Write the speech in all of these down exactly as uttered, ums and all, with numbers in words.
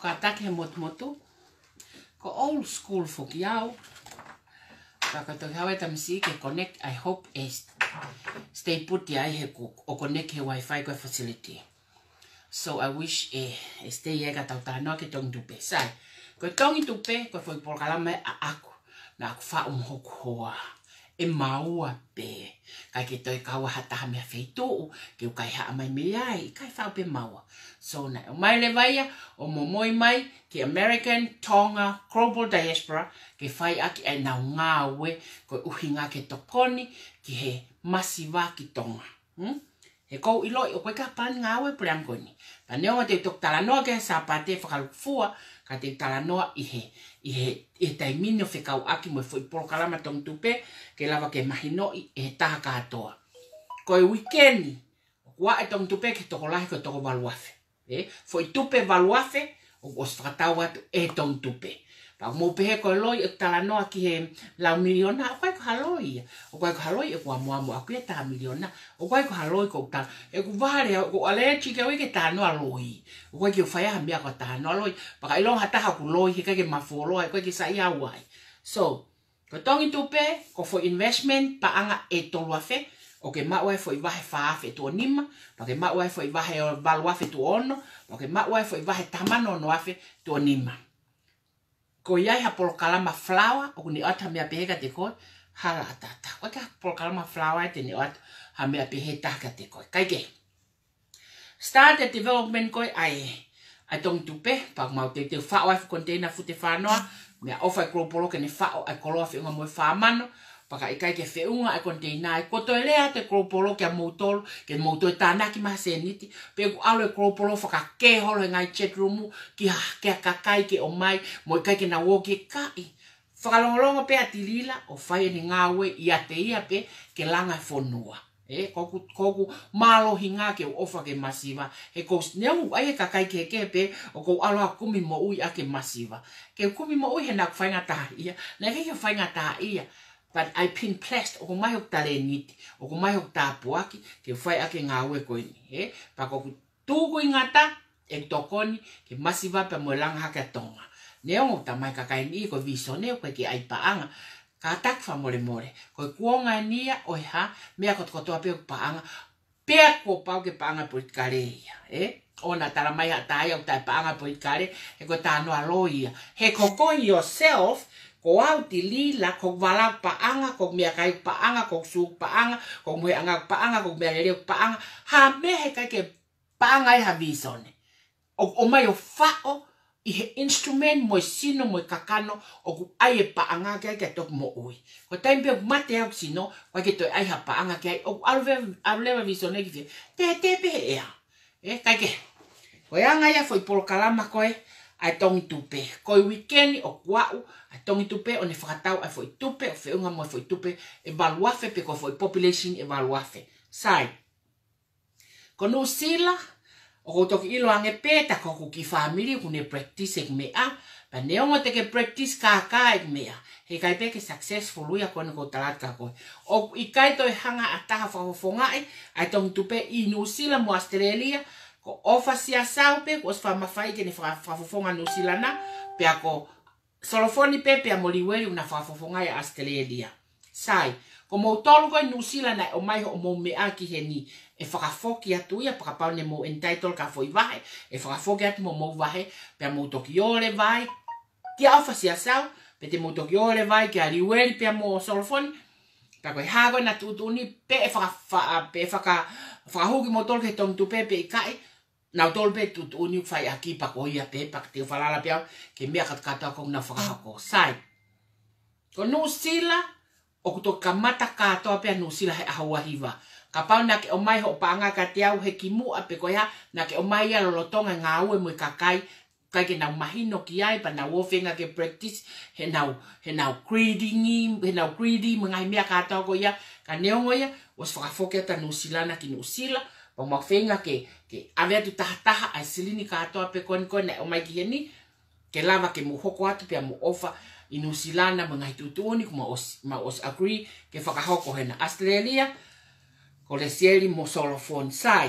Kātaki he motumotu. Ko old school foki au. Ka ka toki hawe tamsi ke connect, I hope e stay put ia ai he ku, ʻo connect he wifi ko e facility. So I wish e, e stay ia ka tau talanoa ki he tongi tupe. Sai, ko e tongi tupe, ko e foʻi polokalama ʻaʻaku. Naʻa ku faʻu mo hoku hoa. ʻE maua pē. ʻIkai ke toe kau ha taha mei ha feituʻu, ke u kaihaʻa mai mei ai, ʻikai, faʻu pē maua. So naʻe ʻomai leva ia, ʻo momoi mai ki American Tonga Global Diaspora, ke fai ʻaki ʻenau ngāue, ko e ʻuhinga ke tokoni ki he masiva ki Tonga. Hmm? He ʻoku ou ʻiloʻi ʻoku ʻikai ha palani ngāue e polokalama ko eni. Pea neongo te u toki talanoa ki ai he Sāpate fakalūkufua, ka te u talanoa ʻi he, ʻi he, ʻi he taimi ni ʻo fekauʻaki mo e foʻi polokalama tongi tupe, ke lava ke mahinoʻi ʻe he taha kātoa. Ko e uike ni, ʻoku ʻalu e tongi tupe ki he tokolahi ko e toko valu afe. ʻE, foʻi tupe valu afe, ʻoku ʻosi fakatau atu ʻe he tongi tupe. Pea ʻoku mou pehē ko e loi ʻoku talanoa ki he lau miliona, ʻoku ʻikai ko ha loi ia. ʻOku ʻikai ko ha loi ʻoku ʻamuʻamu ʻaʻaku ia, taha miliona. ʻOku ʻikai ko ha loi ʻoku ou tala, ʻoku ou vale, ʻoku ou allergic au ia ki he talanoa loi. ʻOku ʻikai ke u fai ha meʻa ko e talanoa loi. Pea ka ʻiloa ha taha ʻoku loi, heʻikai ke ma follow ai, ʻikai ke saiʻia au ai. So, ko e tongi tupe, ko e foʻi investment, paʻanga ʻe tolu afe, ʻoku ke maʻu ai e foʻi vahe fā afe tuʻo nima, pea ke maʻu ai e foʻi vahe valu afe tuʻo ono, pea ke maʻu ai e foʻi vahe taha mano ono afe tuʻo nima. Ko ia ʻi ha polokalama flower, ʻoku ne ʻoatu ha meʻa pehē kiate koe, hala ʻatā ʻatā. ʻOku ʻikai ha polokalama flower ʻe te ne ʻoatu ha meʻa pehē taha kiate koe. Kae kehe. Start e development ko ē ʻa e, ʻa e tongi tupe, pea ʻoku mau teuteu faʻo ai e foʻi container fute fā noa, meʻaʻofa e Global ke ne faʻo ʻa e koloa feʻunga mo e fā mano, pea ka ʻikai ke feʻunga e container ē, kuo toe lea atu e Global kia moutolu, ke mou toe tānaki mai ha sēniti, pe ʻoku ʻalu e Global fakakē holo he ngaahi chat room, ki ha, ki ha kakai ke ʻomai, mo e kakai ke nau ō ki he kaʻi. Fakalongolongo pē ʻa Tilila, ʻo fai ʻene ngāue ʻiate ia pē, ke langa e fonua. ʻE, ko ʻeku, ko ʻeku mālohinga ke u ʻofa ki he masiva. He ʻoku ou s-, neongo ʻoku ʻi ai e kakai kehekehe pē, ʻoku ou ʻalu ʻo kumi moʻui ʻaki e masiva. Ke u kumi moʻui he naʻa ku faingataʻaʻia, naʻe ʻikai ke u faingataʻaʻia. But I've been blessed, ʻoku ʻomai hoku talēniti, ʻoku ʻomai hoku tāpuaki, ke u fai ʻaki e ngāue ko eni, ē? Pea ko ʻeku tukuingata, ʻe tokoni ki he masiva pea mo e langa hake ʻa Tonga. Neongo ʻoku talamai ʻe he kakai ni ko e visone ʻoku ʻikai ke ʻi ai paʻanga. Kātaki fakamolemole. Ko e kuonga eni ia ʻo e hā, meʻa kotokotoa pē ʻoku paʻanga. Pea kuo pau ke paʻanga politikale ia, ē? ʻOua naʻa talamai ʻe ha taha ia ʻoku taʻepaʻanga politikale, he ko e talanoa loi ia. He ko koe yourself, ko au Tilila, ko ʻeku vala ʻoku paʻanga, ko ʻeku meʻakai ʻoku paʻanga, ko ʻeku sū ʻoku paʻanga, ko ʻeku mohenga ʻoku paʻanga, ko ʻeku meʻalele ʻoku paʻanga, ha meʻa heʻikai ke paʻanga ai ha visone. ʻOku ʻomai ʻo faʻo ʻi he instrument mo e sino mo e kakano ʻoku ʻi ai e paʻanga ki ai ke toki moʻui. Ko e taimi pē ʻoku mate ai hoku sino, ʻoku ʻikai ke toe ʻi ai ha paʻanga ki ai, ʻoku ʻalu leva, ʻalu leva e visone ki fē? Tētē pē he ʻea. Ē, kae kehe. Ko e anga ia e foʻi polokalama ko ē ʻa e tongi tupe. Ko e uike ni ʻoku aʻu ʻa e tongi tupe ʻo ne fakatau ʻa e foʻi tupe, ʻo feʻunga mo e foʻi tupe ʻe valu afe pe ko e foʻi population ʻe valu afe. Sai. Ko Nuʻusila, ʻoku ou toki ʻilo ange pē, tā ko hoku kiʻi fāmili, ʻoku ne practice ʻeku meʻa, pea neongo te ke practice kākā ʻeku meʻa, heʻikai pē ke successful ia ko eni ʻoku ou tala atu kia koe. ʻOku ʻikai toe hanga ʻe ha taha ʻo fakafofongaʻi ʻa e tongi tupe ʻi Nuʻusila mo ʻAositelēlia, ko ʻOfa Siasau pē, kuo ʻosi fakamafaiʻi ke ne faka-, fakafofonga Nuʻusila na, pea ko Solofoni pē pea mo Liueli ʻoku na fakafofongaʻi ʻa ʻAositelēlia. Sai, ko moutolu ko ē Nuʻusila naʻe ʻomai hoʻomou meʻa ki heni, ʻe fakafoki atu ia, pea kapau naʻa mou entitle ki ha foʻi vahe, ʻe fakafoki atu mo homou vahe, pea mou toki ō leva ai kia ʻOfa Siasau, pe te mou toki ō leva ai kia Liueli pea mo Solofoni, pea ko e hā ko ē naʻa tuʻutuʻuni, pe ʻe faka-, fa-, pe ʻe faka-, fakahū kimoutolu ki he tongi tupe pe ʻikai, nautolu pē tuʻutuʻuni ʻoku fai ʻaki, pea ko ia pē, pea te u falala pē au ki he meʻa kātoa ʻoku nau fakahoko. Sai. Ko Nuʻusila, ʻoku toki kamata kātoa pē ʻa Nuʻusila he ʻaho ua hiva. Kapau naʻa ke ʻomai hoʻo paʻanga kiate au he kimuʻa pe ko e hā, naʻa ke ʻomai ia lolotonga e ngāue mo e kakai, ʻikai ke nau mahino ki ai, pea nau ō feinga ke practice, heʻenau, heʻenau greedy, heʻenau greedy, mo e ngaahi meʻa kātoa ko ia, ka neongo ia, ʻosi fakafoki atu ʻa Nuʻusila na ki Nuʻusila, pea mau feinga ke, ke ʻave atu tahataha ʻa e silini kātoa pē ko eni ko ē naʻe ʻomai ki heni, ke lava ke mou hoko atu pea mou ʻofa ʻi Nuʻusila na mo e ngaahi tuʻutuʻuni kuo mau ʻosi, mau ʻosi agree ke fakahoko hena. ʻAositelēlia, ko Lesieli mo Solofoni. Sai.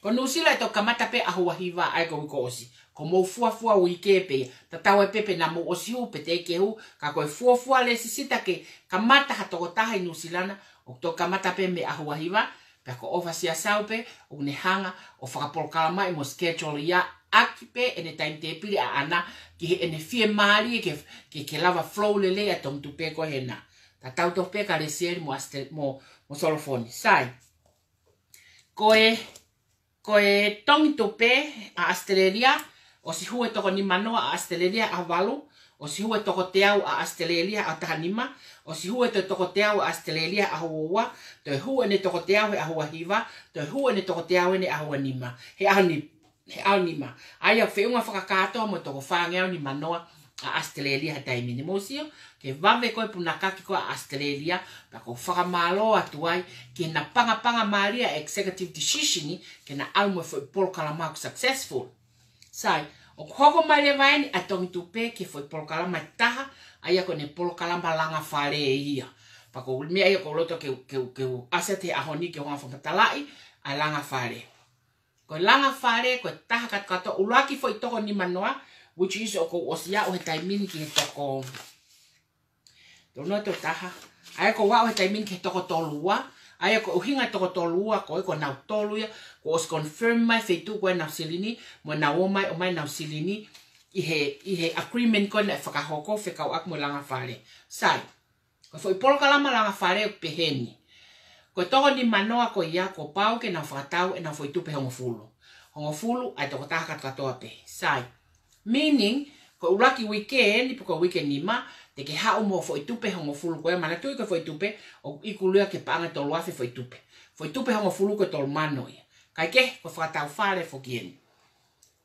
Ko Nuʻusila ʻe toki kamata pē ʻaho ua hiva ʻa ia ko e uike ʻosi. Ko mou fuafua uike pē ia. Tatau ai pē pe naʻa mou ʻosi hū pe teʻeki ke hū, ka ko e fuafua lēsisita ke kamata ha tokotaha ʻi Nuʻusila na, ʻoku toki kamata pē mei he ʻaho ua hiva, pea ko ʻOfa Siasau pē ʻoku ne hanga ʻo fakapolokalamaʻi mo schedule ia ʻaki pē ʻene timetable ʻaʻana ki heʻene fiemālie ke, ke, ke lava flow lelei ʻa e Tongitupe ko ē hena. Tatau tofu pē kia Lesieli mo ʻAsite-, mo, mo Solofoni. Sai. Ko e, ko e Tongitupe ʻa ʻAsitelēlia, ʻosi hū e toko nima noa ʻa ʻAsitelēlia ʻaho valu, ʻosi hū e toko teau ʻa ʻAsitelēlia ʻaho taha nima, ʻosi hū e to-, toko teau ʻa ʻAsitelēlia ʻaho ua ua, toe hū ʻene toko teau he ʻaho ua hiva, toe hū ʻene toko teau ʻene ʻaho ua nima, he ʻaho ni-, he ʻaho nima. ʻA ia feʻunga fakakātoa mo e toko fāngeau nima noa ʻa ʻAsitelēlia he taimi ni. Mou sio, ke vave ko ē punakaki ko ē ʻa ʻAsitelēlia, pea ʻoku ou fakamālō atu ai ki he napangapangamālie ʻa e executive decision ni, ke na ʻalu mo e foʻi polokalama ʻoku successful. Sai, ʻoku hoko mai leva eni ʻa e Tongitupe ki he foʻi polokalama ʻe taha, ʻa ia ko ʻene polokalama langa fale ia. Pea ko e meʻa ia ʻoku ou loto ke, ke, ke ʻasi atu he ʻaho ni ke u hanga ʻo fakamatalaʻi ʻa e langa fale. Ko e langa fale, ko e taha katokatoa, ʻuluaki foʻi toko nima noa, which is ʻoku ou ʻosi aʻu he taimi ni ki he toko, tolu noa tolu taha. ʻA ia ʻoku ou aʻu he taimi ni ki he toko tolu ua. ʻA ia ko e ʻuhinga toko tolu ua, ko e ko nautolu ia, kuo ʻosi confirm mai feituʻu ko ē ʻenau silini, mo ʻenau ō mai, ʻomai ʻenau silini, ʻi he, ʻi he agreement ko ē naʻe fakahoko fekauʻaki mo e langa fale. Sai. Ko e foʻi polokalama langa fale ʻoku pehē ni. Ko e toko nima noa ko ia kuo pau ke nau fakatau ʻenau foʻi tupe hongofulu. Hongofulu ʻa e tokotaha katokatoa pē. Sai. Meaning, ko e ʻuluaki uike eni pe ko e uike nima, te ke haʻu mo e foʻi tupe hongofulu ko ia. Manatuʻi ko e foʻi tupe, ʻoku ʻiku leva ki he paʻanga ʻe tolu afe foʻi tupe. Foʻi tupe hongofulu ko e tolu mano ia. Kae kehe, ko e fakatau fale foki eni.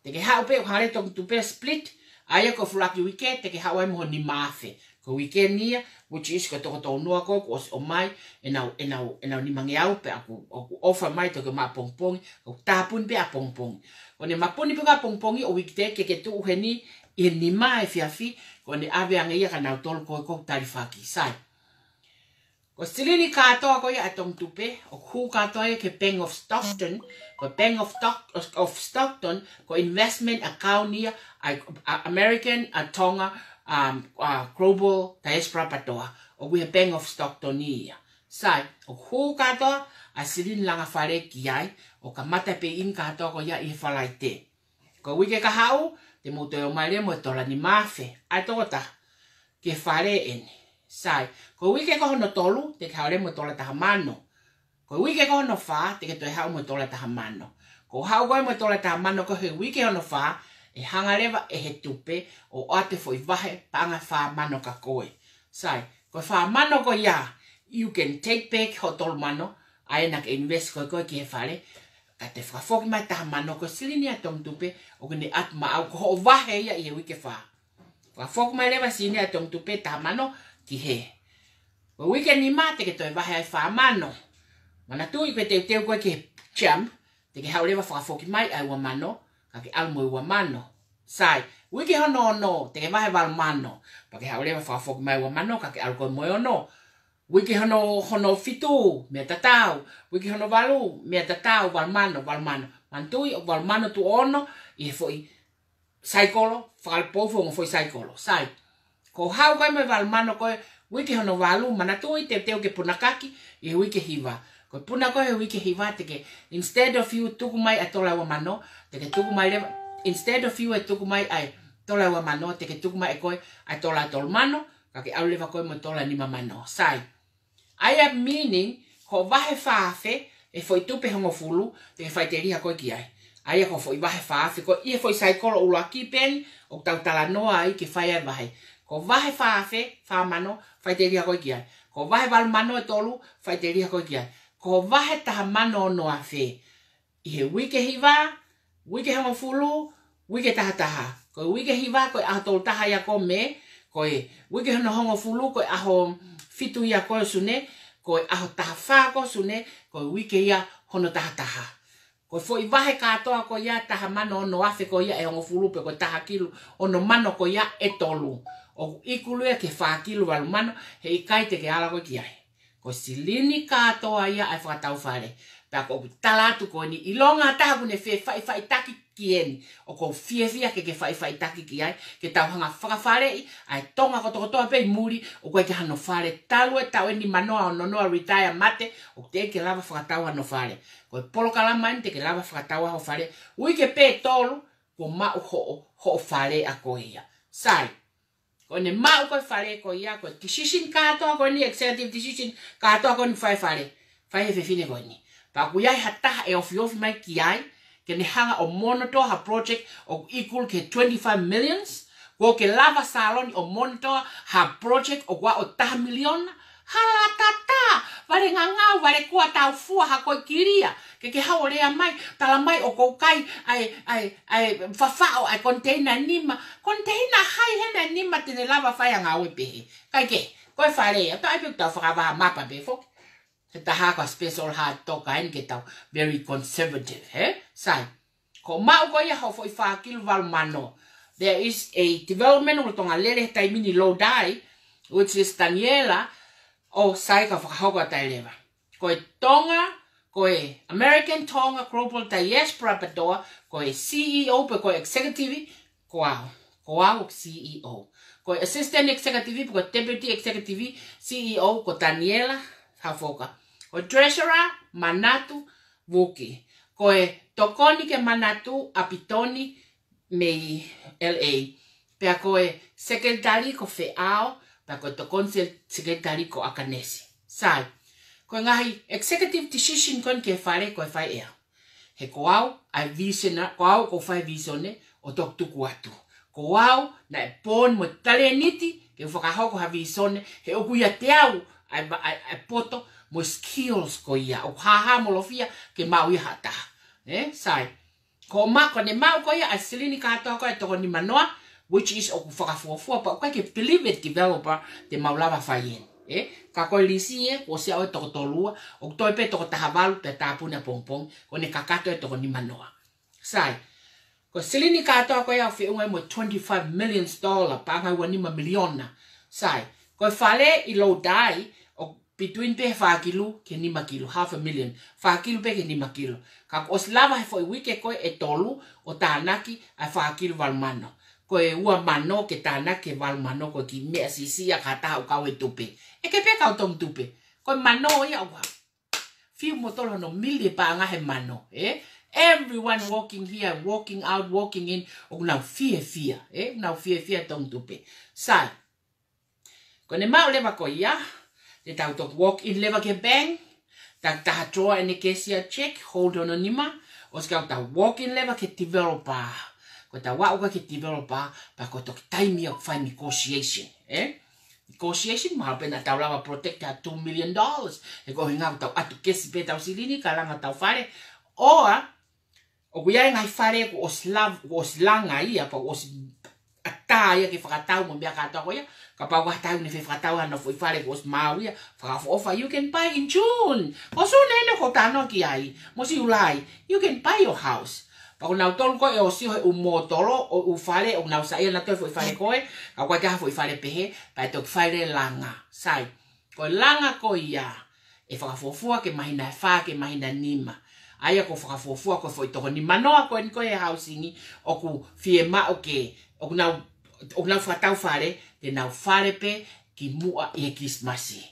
Te ke haʻu pē ʻo hanga leva ʻe he Tongitupe split, ʻa ia ko e fuʻu ʻuluaki uike, te ke haʻu ai mo ho nima afe. Ko e uike ni ia, which is ko e toko tolu noa ko ē kuo ʻosi ʻomai ʻenau, ʻenau, ʻenau nimangeau pea ʻoku, ʻoku ʻofa mai toki ʻomai ʻapongipongi, ʻoku tāpuni pē ʻapongipongi. Ko ʻene mapuni pē ko ē ʻapongipongi ʻo uike teʻeki ke tuʻu heni ʻi he nima efiafi, ko ʻene ʻave ange ia kia nautolu ko ē ʻoku talifaki. Sai. Ko e silini kātoa ko ia ʻa e Tongitupe, ʻoku hū kātoa ia ki he Bank of Stockton, ko e Bank of Stock-, of Stockton, ko e investment account ia ʻa e, ʻa e American, ʻa e Tonga, um, ʻa e Global Diaspora PTOA, ʻoku ʻi he Bank of Stockton ia. Sai, ʻoku hū kātoa ʻa e silini langa fale ki ai, ʻo kamata pē eni kātoa ko ia ʻi he Falaite. Ko e uike kahaʻu, te mou toe ō mai leva mo e tola nima afe, ʻa e tokotaha, ki he fale eni. Sai, ko e uike ko hono tolu, te ke haʻu leva mo e tola taha mano. Ko e uike ko hono fā, te ke toe haʻu mo e tola taha mano. Ko e haʻu ko ē mo e tola taha mano ko ē he uike hono fā, ʻe hanga leva ʻe he tupe ʻo ʻoatu e foʻi vahe paʻanga ʻe fā mano kia koe. Sai, ko e fā mano ko ia, you can take back hoʻo tolu mano, ʻa ia naʻa ke invest ko ē ko ē ki he fale, ka te fakafoki mai taha mano ko e silini ʻa e Tongitupe, ʻoku ne ʻatu maʻau ko hoʻo vahe ia ʻi he uike fā. Fakafoki mai leva silini ʻa e Tongitupe taha mano ki hē. Ko e uike nima te ke toe vahe ai fā mano. Manatuʻi ko e teuteu ko ē ki he jump, te ke haʻu leva fakafoki mai ʻa e ua mano, ka ke ʻalu mo e ua mano. Sai, uike hono ono, te ke vahe valu mano, pea ke haʻu leva fakafoki mai ua mano, ka ke ʻalu ko ē mo e ono. Uike hono, hono fitu, meʻa tatau. Uike hono valu, meʻa tatau, valu mano, valu mano. Manatuʻi ʻoku valu mano tuʻo ono ʻi he foʻi saikolo, fakalipou foʻi saikolo. Sai. Ko e haʻu ko ē mo e valu mano ko ē, uike hono valu, manatuʻi teuteu ke punakaki ʻi he uike hiva. Ko e puna ko ē he uike hiva te ke, instead of you tuku mai ʻa e tola ua mano, te ke tuku mai leva, instead of you ʻe tuku mai ʻa e tola ua mano, te ke tuku mai ʻe koe ʻa e tola tolu mano, ka ke ʻalu leva koe mo e tola nima mano. Sai. ʻA ia meaning, ko e vahe fā afe ʻe he foʻi tupe hongofulu, te ke faʻiteliha koe ki ai. ʻA ia ko e foʻi vahe fā afe ko ē ʻi he foʻi saikolo ʻuluaki pē eni, ʻoku tau talanoa ai ke fai ai e vahe. Ko e vahe fā afe, fā mano, faʻiteliha koe ki ai. Ko e vahe valu mano ʻe tolu, faʻiteliha koe ki ai. Ko e vahe taha mano ono afe ʻi he uike hiva, uike hongofulu, uike taha taha. Ko e uike hiva, ko e ʻaho tolu taha ia ko ē ʻo Mē, ko e uike hono hongofulu, ko e ʻaho fitu ia ko ē ʻo Sune, ko e ʻaho taha fā ko ē ʻo Sune, ko e uike ia hono taha taha. Ko e foʻi vahe kātoa ko ia taha mano ono afe ko ia ʻe hongofulu pe ko e taha kilu ono mano ko ia ʻe tolu, ʻoku ʻiku leva ki he fā kilu valu mano, heʻikai te ke ala koe ki ai. Ko e silini kātoa ia ʻa e fakatau fale. Pea ʻoku ou tala atu ko eni, ʻilonga ha taha ʻoku ne fefaʻifaʻitaki ki heni, ʻoku ou fiefia ke ke faʻifaʻitaki ki ai, ke tau hanga fakafaleʻi ʻa e Tonga kotokotoa pē ʻi muli, ʻoku ʻikai ke hano fale. Talu e taʻu eni manoa ono noa retire mate, ʻoku teʻeki ke lava fakatau hano fale. Ko e polokalama eni te ke lava fakatau ai ho fale, uike pē ʻe tolu, kuo maʻu hoʻo, hoʻo fale ʻa ko ia. Sai, ko ʻene maʻu ko e fale ko ia, ko e decision kātoa ko eni, executive decision kātoa ko eni fai fale, fai he fefine ko eni. Pea ʻoku ʻi ai ha taha ʻe ofiofi mai ki ai, ke ne hanga ʻo monitor ha project ʻoku equal ki he twenty-five millions, kuo ke lava Saloni ʻo monitor ha project ʻoku aʻu taha miliona, hala tatā, vale ngangau, vale kuo tau fua ha ko e kilia, ke ke haʻu ʻo lea mai, tala mai ʻoku ou kai ʻa e, ʻa e, ʻa e fafaʻo ʻa e container ʻe nima, container ʻe hai hena ʻe nima te ne lava fai ha ngāue pehē. ʻIkai ke, ko e fale, ʻo taʻe pē tau fakavaha mapa pē foki. He taha ko e special hard talk eni ke tau very conservative, he? Sai. Ko e maʻu ko ia hoʻo foʻi fā kilu valu mano. There is a development ʻoku lolotonga lele he taimi ni ʻi Lodi, which is Taniela, ʻo sai ka fakahoko atu ai leva. Ko e Tonga, ko e American Tonga Global Diaspora PTOA, ko e C E O pe ko e executive, ko au. Ko au C E O. Ko e assistant executive pe ko e deputy executive C E O ko Taniela Hafoka. Ko e treasurer Manatu Vuki. Ko e tokoni kia Manatu ʻa Pitoni mei L A. Pea ko e secretary ko Feʻao, pea ko e tokoni se-, secretary ko ʻAkanesi. Sai. Ko e ngaahi executive decision ko eni ki he fale ko e fai ʻe au. He ko au ʻa e vision, ko au ʻoku ou fai vision ē, ʻo toki tuku atu. Ko au naʻe pōni mo e talēniti ke fakahoko ha vision ē, he ʻoku ʻiate au ʻa e va-, ʻa e, ʻa e poto mo e skills ko ia, ʻoku hāhā molofia ke maʻu ia ha taha. Ē, sai. Ko e maʻu, ko ʻene maʻu ko ia ʻa e silini kātoa ko e toko nima noa, which is ʻoku fakafuofua pē ʻoku ʻikai ke believe e developer te mau lava fai eni. Ē? Ka ko e lisi ē, kuo ʻosi aʻu e toko tolu ua, ʻoku toe pē toko taha valu pea tāpuni ʻapongipongi, ko ʻene kakato e toko nima noa. Sai. Ko e silini kātoa ko ia ʻoku feʻunga mo e twenty-five million dollar, paʻanga ua nima miliona. Sai. Ko e fale ʻi Lodi, ʻoku between pē fā kilu ki he nima kilu, half a million. Fā kilu pē ki he nima kilu. Ka kuo ʻosi lava he foʻi uike ko ē ʻe tolu ʻo tānaki ʻa e fā kilu valu mano. Ko e ua mano ke tānaki e valu mano ko e kiʻi meʻa siʻisiʻi ia ka taha ʻoku kau he tupe. ʻEke pē kau Tongi Tupe. Ko e mano ia ʻoku hā. Fiu mo tolo hono mili e paʻanga he mano, ē? Everyone walking here, walking out, walking in, ʻoku nau fiefia, ē? ʻOku nau fiefia Tongi Tupe. Sai. Ko ʻene maʻu leva ko ia, te tau toki walk in leva ki he bank, ta taha draw ʻene cashier check, hold hono nima, ʻosi kau tau walk in leva ki he developer. Ko ʻetau aʻu ko ē ki he developer, pea ko e toki taimi ʻoku fai negotiation, ē? Negotiation, mahalo pē naʻa tau lava protect ha two million dollars, he ko e ʻuhinga ʻoku tau ʻatu kesi pē ʻetau silini, ka langa ʻetau fale, ʻoua, ʻoku ʻi ai e ngaahi fale kuo ʻosi lav-, kuo ʻosi langa ia, pea kuo ʻosi ʻatā ia ke fakatau mo e meʻa kātoa ko ia, kapau ko ha taha ʻoku ne fie fakatau hano foʻi fale kuo ʻosi maau ia, fakaʻofoʻofa, you can buy in June. Ko Sune eni ʻoku ou talanoa ki ai, mo Siulai, you can buy your house. Pea ko nautolu ko ē ʻosi ʻo he ʻū mōtolo, ʻo e ʻū fale, ʻoku nau saiʻia nautolu he foʻi fale ko ē, ka ʻoku ʻikai ke ʻi ai ha foʻi fale pehē, pea ʻe toki fai leva e langa. Sai. Ko e langa ko ia, ʻe fakafuofua ki he māhina ʻe fā ki he māhina ʻe nima. ʻA ia ʻoku fakafuofua ko e foʻi toko nima noa ko eni ko e housing ʻoku fiemaʻu ke, ʻoku nau, ʻoku nau fakatau fale, te nau fale pē kimuʻa ʻi he Kilisimasi.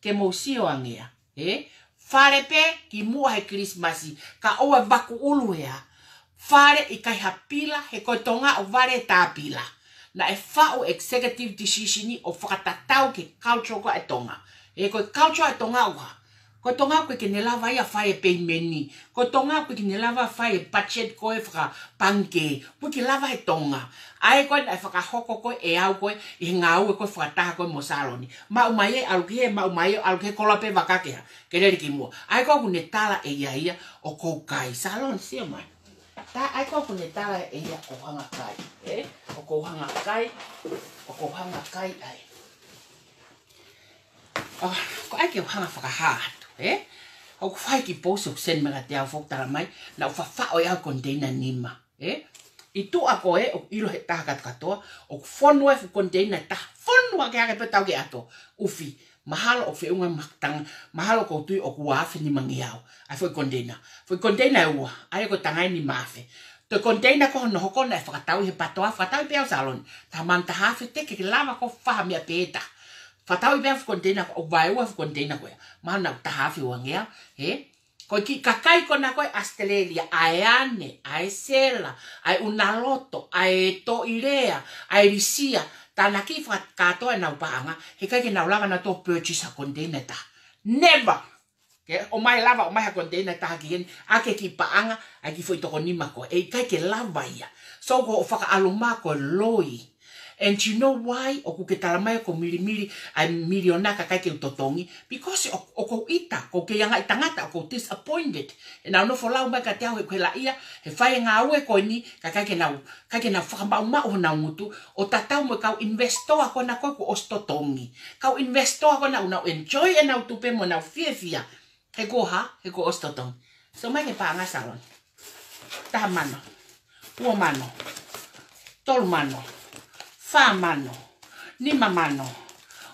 Ke mou sio ange ia, ē? Fale pē kimuʻa he Kilisimasi, kae ʻoua ʻe vaku ʻulu ia. Fale ʻikai ha pila, he ko e Tonga ʻoku vale e tā pila. Naʻe faʻu executive decision ʻo fakatatau ki he culture ko ē ʻa e Tonga. He ko e culture ʻa e Tonga ʻoku hā. Ko e Tonga ʻoku ʻikai ke ne lava ia fai e peimeni. Ko e Tonga ʻoku ʻikai ke ne lava fai e budget ko ē fakapangikē. ʻOku ʻikai ke lava he Tonga. ʻA ia ko ē naʻe fakahoko ko ē ʻe au ko ē ʻi he ngāue ko ē fakataha ko ē mo Saloni. Maʻu mai ē ʻalu ki hē, maʻu mai ē ʻalu ki hē, koloa pē vaka ke hā. Ke lele kimuʻa. ʻA ia ko ē ʻoku ne tala ʻe ia ia ʻoku ou kai. Saloni, sio mai. Tā, ʻa ia ko ē ʻoku ne tala ʻe ia ʻoku ou hanga kai. Ē? ʻOku ou hanga kai. ʻOku ou hanga kai ai. ʻO, ko e ʻai ke u hanga fakahā atu, ē? ʻOku fai e kiʻi post ʻoku send mai kiate au foki, tala mai, naʻa ku fafaʻo ʻe au e container ʻe nima, ē? ʻI tuʻa ko ē, ʻoku ʻilo ʻe he taha kātoa, ʻoku fonu e fuʻu container ʻe taha, fonu hake hake pē tau ke ʻato, ʻufi, Mahalo ʻoku feʻunga mo e tanga, mahalo ʻoku ou tui ʻoku ua afe nimangeau. ʻA e foʻi container. Foʻi container ʻe ua, ʻa ia ko e tanga ʻe nima afe. Toe container ko hono hoko naʻe fakatau ʻi he PATOA, fakatau ʻi pē au Saloni. Taha mano taha afe te ke lava ko e fai ha meʻa pē ta. Fakatau ʻi pē au foʻi container ko, ʻo vaeua foʻi container ko ia. Mahalo naʻe taha afe uangeau, ē? Ko e kiʻi kakai ko ena ko ē ʻAositelēlia, ʻa e ʻAne, ʻa e Sela, ʻa e ʻUnaloto, ʻa e Toʻilea, ʻa e Lisia, tānaki fakakātoa ʻenau paʻanga, heʻikai ke nau lava nautolu ʻo purchase ha container ʻe taha. Never! Ke ʻomai lava, ʻomai ha container ʻe taha ki heni, ʻa e kiʻi paʻanga, ʻa e kiʻi foʻi toko nima ko ē, ʻe ʻikai ke lava ia. So ko hoʻo fakaʻaluma ko e loi. And you know why? ʻOku ke talamai ʻoku ou milimili ʻa e miliona kae ʻikai ke u totongi. Because ʻo, ʻoku ou ʻita, ʻoku ou kei anga ʻi tangata, ʻoku ou disappointed. ʻEnau nofo lau mai kiate au he ʻoku ou helaʻia, he fai e ngāue ko eni, kae ʻikai ke nau, ʻikai ke nau fakamaʻumaʻu honau ngutu, ʻo tatau mo e kau investor ko ena ko ē kuo ʻosi totongi. Kau investor ko ena ʻoku nau enjoy ʻenau tupe mo ʻenau fiefia. He ko e hā, he kuo ʻosi totongi. Sio mai ki he paʻanga Saloni. Taha mano. Ua mano. Tolu mano. Fā mano. Nima mano.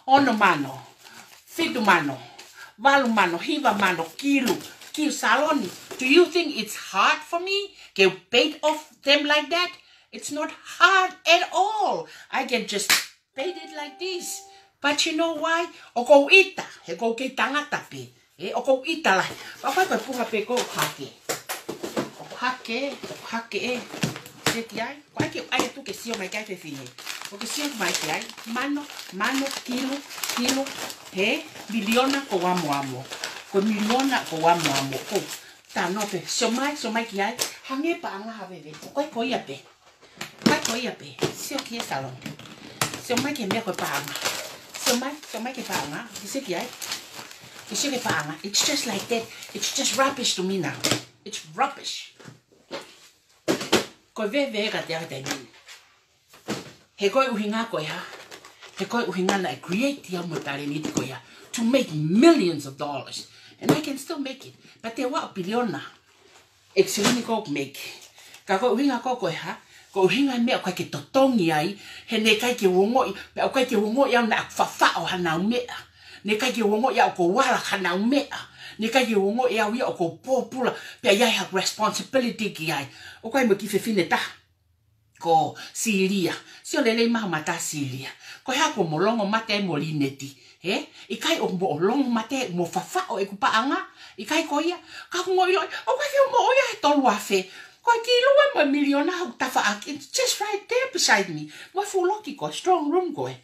Ono mano. Fitu mano. Valu mano. Hiva mano. Kilu. Kilu Saloni. Do you think it's hard for me? Ke u pay off them like that? It's not hard at all. I can just paid it like this. But you know why? ʻOku ou ʻita, he ʻoku ou kei tangata pē. Ē, ʻoku ou ʻita lahi. Pea ʻoku ʻi ai ko e puha pē ʻoku ou hake. ʻOku ou hake, ʻoku ou hake ē. Sio ki ai. Ko e ʻai ke, ʻai atu ke sio mai ki ai fefine. ʻOku ke sio mai ki ai. Mano, mano, kilu, kilu. He, miliona ʻoku ou amoamo. Ko e miliona ʻoku ou amoamo. ʻOku ou tano pē. Sio mai, sio mai ki ai. Hangē paʻanga ha veve. ʻOku ʻi ai ko ia pē. Mai ko ia pē. Sio ki he Saloni. Sio mai ki he meʻa ko e paʻanga. Sio mai, sio mai ki he paʻanga. Ke sio ki ai. Ke sio ki he paʻanga. It's just like that. It's just rubbish to me now. It's rubbish. Ko e veve ē kiate au he taimi ni. He ko e ʻuhinga ko e hā. He ko e ʻuhinga naʻe create ia mo e talēniti ko ia. To make millions of dollars. And I can still make it. But te u aʻu piliona. ʻEiki Silini ko ʻoku make. Ka ko e ʻuhinga ko, ko e hā, ko e ʻuhinga e meʻa ʻoku ʻikai ke totongi ai, he naʻe ʻikai ke u ongoʻi, pea ʻoku ʻikai ke u ongoʻi au naʻa ku fafaʻo hanau meʻa. Naʻe ʻikai ke u ongoʻi au ʻoku ou ala ki hanau meʻa. Naʻe ʻikai ke u ongoʻi au ia ʻoku ou pōpula, pea ʻi ai haʻaku responsibility ki ai. ʻOku ʻi ai mo e kiʻi fefine taha. Ko Silia. Sio lelei mai ho mata Silia. Ko e hā kuo mo longo mate ai mo Lineti. Ē? ʻIkai ʻoku mo longo mate mo fafaʻo ʻeku paʻanga. ʻIkai ko ia. Ka ʻoku mo ʻiloʻi. ʻOku ʻikai ke mo ʻoia he tolu afe. Ko e kilu ē mo e miliona hoku tafaʻaki. It's just right there beside me. Mo e fuʻu loki ko e strong room ko ē.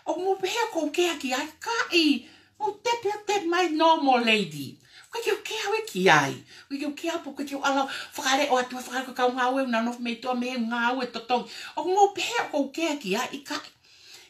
ʻOku mo pehē ʻoku ou kea ki ai. Kaʻi. ʻOku ou tepe, tepe mai normal lady. ʻOku ʻikai ke u kea au ē ki ai. ʻOku ʻikai ke u kea pe ʻoku ʻikai ke u ala fakaleʻo atu, fakaleʻo ki he kau ngāue, ʻoku nau nofo mei tuʻa mei he ngāue totongi. ʻOku mo pehē ʻoku ou kea ki ai, ʻikai.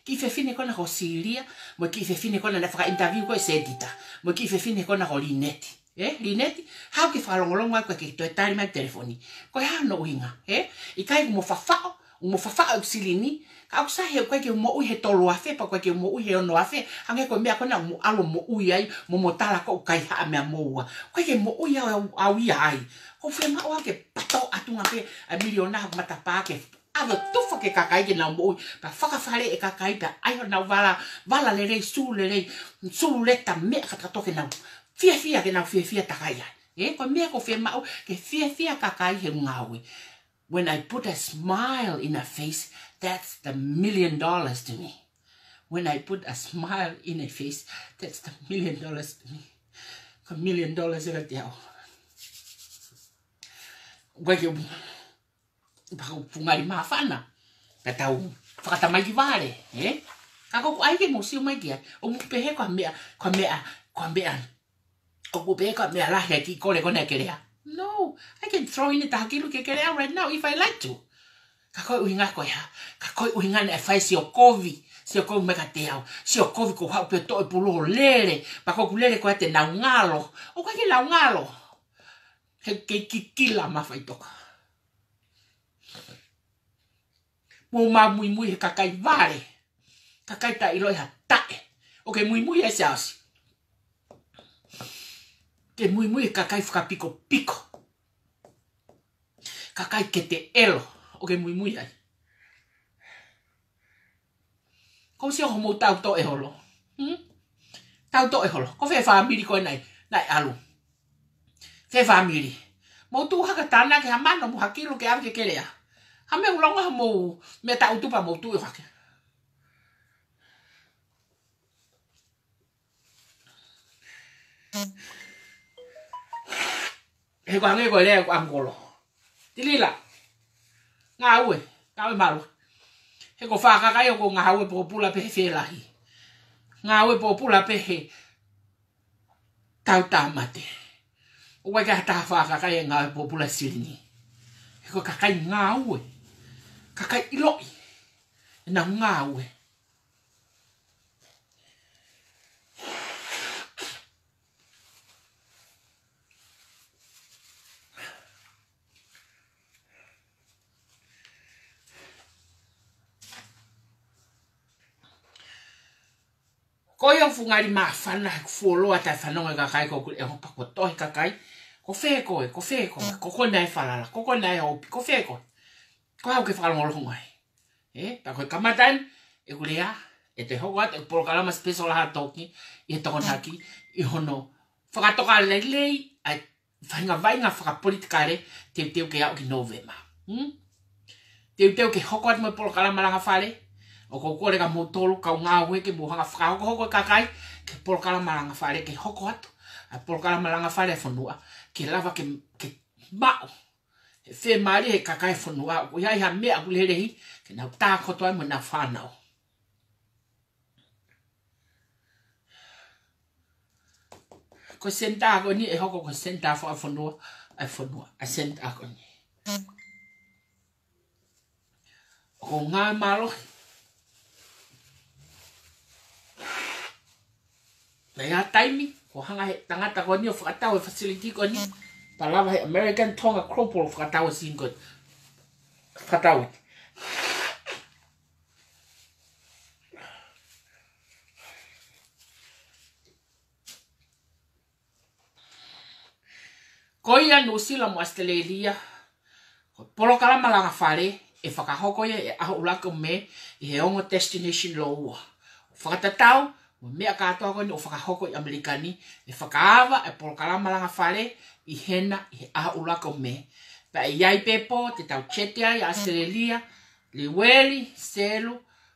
Kiʻi fefine ko ena ko Silia, mo e kiʻi fefine ko ena naʻe faka-interview ko ē ʻe Setita, mo e kiʻi fefine ko ena ko Lineti. Ē, Lineti, haʻu ke fakalongolongo ai ko e ke toe tali mai telefoni. Ko e hā hono ʻuhinga, ē? ʻIkai ʻoku mo fafaʻo, ʻoku mo fafaʻo ʻeku silini, ka ʻoku sai he ʻoku ʻikai ke u moʻui he tolu afe, pea ʻoku ʻikai ke u moʻui he ono afe, hangē ko e meʻa ko ena ʻoku mo ʻalu ʻo moʻui ai, mo mo tala ko ʻoku ʻikai ha meʻa mo ua. ʻOku ʻikai ke moʻui au, au, au ia ai. ʻOku ou fiemaʻu au ke pato atu ngā pē, ʻa e miliona hoku matapā ke ʻave ʻo tufa ki he kakai ke nau moʻui, pea fakafaleʻi e kakai, pea ʻai honau vala, vala lelei, sulu lelei, sulu leta meʻa kātoa ke nau fiefia, ke nau fiefia takai ai. Ē, ko e meʻa ʻoku ou fiemaʻu, ke fiefia kakai he ngāue. When I put a smile in a face, that's the million dollars to me. When I put a smile in a face, that's the million dollars to me. Ko e million dollars ē kiate au. ʻOku ʻikai ke u, pea ko e pungali māfana. Ka tau fakatamaiki vale, ē? Ka ko ʻeku ʻai ke mo sio mai ki ai. ʻOku mo pehē ko e meʻa, ko e meʻa, ko e meʻa. ʻOku mo pehē ko e meʻa lahi ʻa e kiʻi kole ko ena ʻa e kelea. No, I can throw in e taha kilu ki he kelea right now if I like to. Ka ko e ʻuhinga ko e hā, ka ko e ʻuhinga naʻe fai Sio Kovi, Sio Kovi mai kiate au, Sio Kovi ko e haʻu pē ʻo toʻo e pulu ʻo lele, pea ko ʻeku lele ko ia te nau ngalo, ʻoku ʻikai ke nau ngalo. He ʻoku kei kikila mo faʻitoka. Mo ma muimui he kakai vale. Kakai taʻeʻiloa ha taʻe. ʻOku ke muimui ai Siaosi. Ke muimui he kakai fakapikopiko. Kakai kete ʻelo. ʻOku ke muimui ai. Ko e sio homou tau toʻe holo. Hmm? Tau toʻo e holo. Ko fē fāmili ko ē naʻe, naʻe ʻalu? Fē fāmili? Mou tuʻu hake ʻo tānaki ha mano mo ha kilu ke ʻave ke keleʻa. Ha meʻa ʻoku longo ha mou meʻa taʻutupa mou tuʻu hake. He ko e hangē ko e lea ʻa e ʻangolo. Tilila. Ngāue. Ngāue mālohi. He ko e fakakai ʻoku ngāue pōpula pē he felahi. Ngāue pōpula pē he tau tāmate. ʻOku ʻikai ke ha taha fakakai ʻe ngāue pōpula silingi. He ko e kakai ngāue. Kakai ʻiloʻi ʻenau ngāue. Ko ia ʻoku fuʻu ngali māfana he fuoloa taʻefanongo e kakai ko ʻeku ʻehopa ko tohi kakai. Ko fē koe, ko fē koe, ko koe naʻe falala, ko koe naʻe hopi, ko fē koe. Ko e hā ʻoku ke fakalongolongo ai? Ē, pea ko e kamata eni ʻeku lea, ʻe toe hoko atu ʻeku polokalama special ha toki, ʻi he Tokonaki, ʻi hono fakatoka lelei ʻa e faʻahinga vaʻinga fakapolitikale, teuteu ke aʻu ki Nōvema. Hmm? Teuteu ke hoko atu mo e polokalama Langa Fale, ʻoku ou kole kia moutolu kau ngāue ke mou hanga fakahokohoko e kakai ki he polokalama Langa Fale ke hoko atu ʻa e polokalama Langa Fale ʻa e fonua, ke lava ke, ke maʻu ʻe he fiemālie ʻa e kakai e fonua, ʻoku ʻi ai ha meʻa ʻoku lelei, ke nau tākoto ai mo ʻenau fānau. Ko e senitā ko eni ʻe hoko ko e senitā fakafonua ʻa e fonua, ʻa e senitā ko eni. ʻOku ngāue mālohi. Naʻe ʻi ai ha taimi, kuo hanga ʻe he tangata ko eni ʻo fakatau e facility ko eni, pea lava ʻe he American Tonga Global ʻo fakatau e sini ko eni. Fakatau eni. Ko ia Nuʻusila mo ʻAositelēlia, ko e polokalama Langa Fale, ʻe fakahoko ia ʻi he ʻaho ʻuluaki ʻo Mē, ʻi he ongo destination lōua. Fakatatau mo e meʻa kātoa ko eni ʻoku fakahoko ʻi ʻAmelika ni, ʻe fakaava e polokalama Langa Fale ʻi hena ʻi he ʻaho ʻuluaki ʻo Mē. Pea ʻe ʻi ai pē pō te tau chete ai ʻa ʻAositelēlia, Liueli, Selu,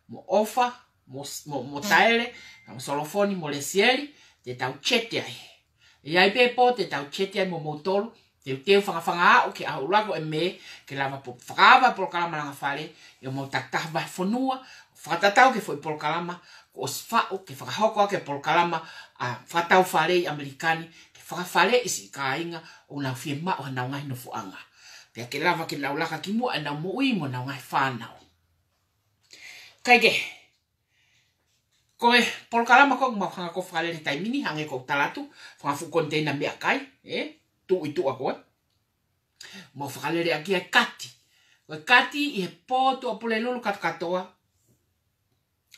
mo ʻOfa, mo, mo, mo Taele, mo Solofoni, mo Lesieli, te tau chete ai. ʻE ʻi ai pē pō te tau chete ai mo moutolu, teuteu fangafanga aʻu ki he ʻaho ʻuluaki ʻo Mē, ke lava pē ʻo fakaava e polokalama Langa Fale, ʻi hoʻomou takitaha vahefonua, fakatatau ki he foʻi polokalama kuo ʻosi faʻu, ke fakahoko ʻaki e polokalama ʻa e fakatau fale ʻi ʻAmelika ni, ke fakafaleʻi siʻi kāinga ʻoku nau fiemaʻu haʻanau ngaahi nofoʻanga. Pea ke lava ke nau laka ki muʻa ʻenau moʻui mo ʻenau ngaahi fānau. Kae kehe, ko e polokalama ko ē ʻoku mau hanga ʻo fakalele he taimi ni, hangē ko ʻeku tala atu, fanga fuʻu koniteina meʻakai, ē, tuʻu ʻi tuʻa ko ē. Mau fakalele ʻaki ʻa e kati. Ko e kati ʻi he pō Tuʻapulelulu kātokātoa,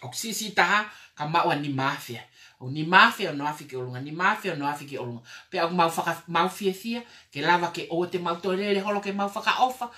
ʻoku siʻisiʻi taha ka maʻu ʻa e nima afe. ʻOku nima afe ʻo nofo ki ʻolunga, nima afe ʻo nofo ki ʻolunga. Pea ʻoku mau faka-, mau fiefia ke lava ke ʻoua te mau toe lele holo ke mau fakaʻofa.